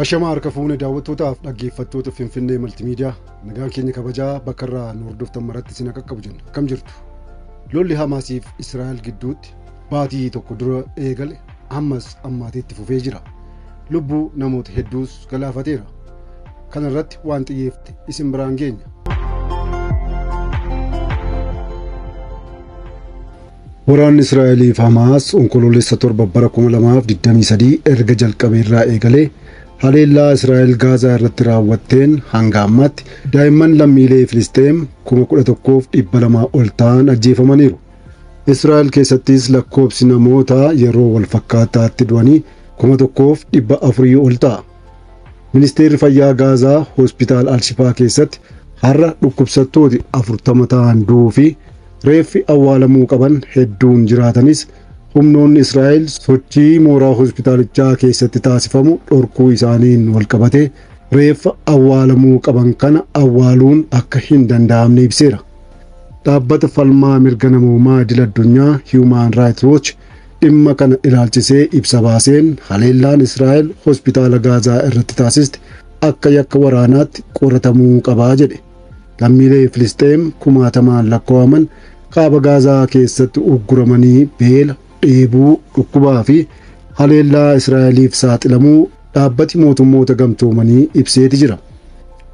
Ashamaa harka fuune daawwattootaaf dhaggeeffattoota Finfinnee Maltiimiidiyaa nagaan keenya kabajaa bakka irraa nu hordoftan maratti isin qaqqabu jenna. Akkam jirtu? Lolli Hamaasiif Israa'el gidduutti baatii tokko dura eegale ammas ammaateetti fufee jira. Lubbuu namoota hedduus galaafateera. Kana irratti waan xiyyeeffate isin biraan geenya. Waraanni Israa'eliif Hamaas onkoloolessa 7 bara 2023 erga jalqabe irraa eegalee haleellaa Israa'el Gaazaa irratti raawwatteen hanga ammaatti daa'imman lammiilee Filisxeem 11,200 ol ta'an ajjeefamaniiru. Israa'el keessattis lakkoobsi namoota yeroo wal fakkaataatti du'anii 1,400 ol ta'a. Ministeerri Fayyaa Gaazaa Hospitaal Alshifaa keessatti har'a dhukkubsattooti 40 ta'an du'uu fi reeffi awwaalamuu qaban hedduun jiraatanis humnoonni Israa'el sochii mooraa hospitaalichaa keessatti taasifamu dhorkuu isaaniin walqabate reeffa awwaalamuu qaban kana awwaaluun akka hin danda'amne ibseera. Dhaabbata falmaa mirga namoomaa idil addunyaa Human Rights Watch dhimma kana ilaalchisee ibsa baaseen haleellaan Israa'el hospitaala Gaazaa irratti taasiste akka yakka waraanaatti qoratamuu qabaa jedhe. Lammiilee Filisxeem kumaatamaan lakkaa'aman kaaba Gaazaa keessatti ugguramanii beela, dheebuu, dhukkubaa fi haleellaa Israa'eliif saaxilamuu dhaabbati mootummoota gamtoomanii ibseeti jira.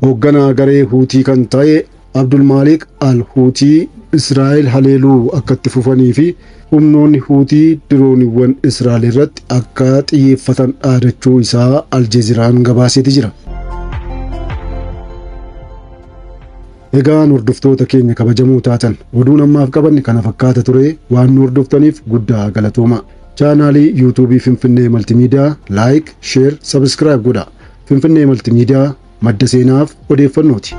Hoogganaa garee Huutii kan ta'e Abdulmaalik al-Huutii Israa'el haleeluu akka itti fufanii fi humnoonni Huutii dirooniiwwan Israa'el irratti akka xiyyeeffatan dhaadachuu isaa Aljeeziraan gabaaseeti jira. Egaan hordoftoota keenya kabajamoo taatan oduun ammaaf qabanne kana fakkaata ture waan nu hordoftaniif guddaa galatooma. Chaanaalii yuutuubii Finfinnee Maltiimiidiyaa like, share, subscribe godha. Finfinnee Maltiimiidiyaa madda seenaaf odeeffannooti.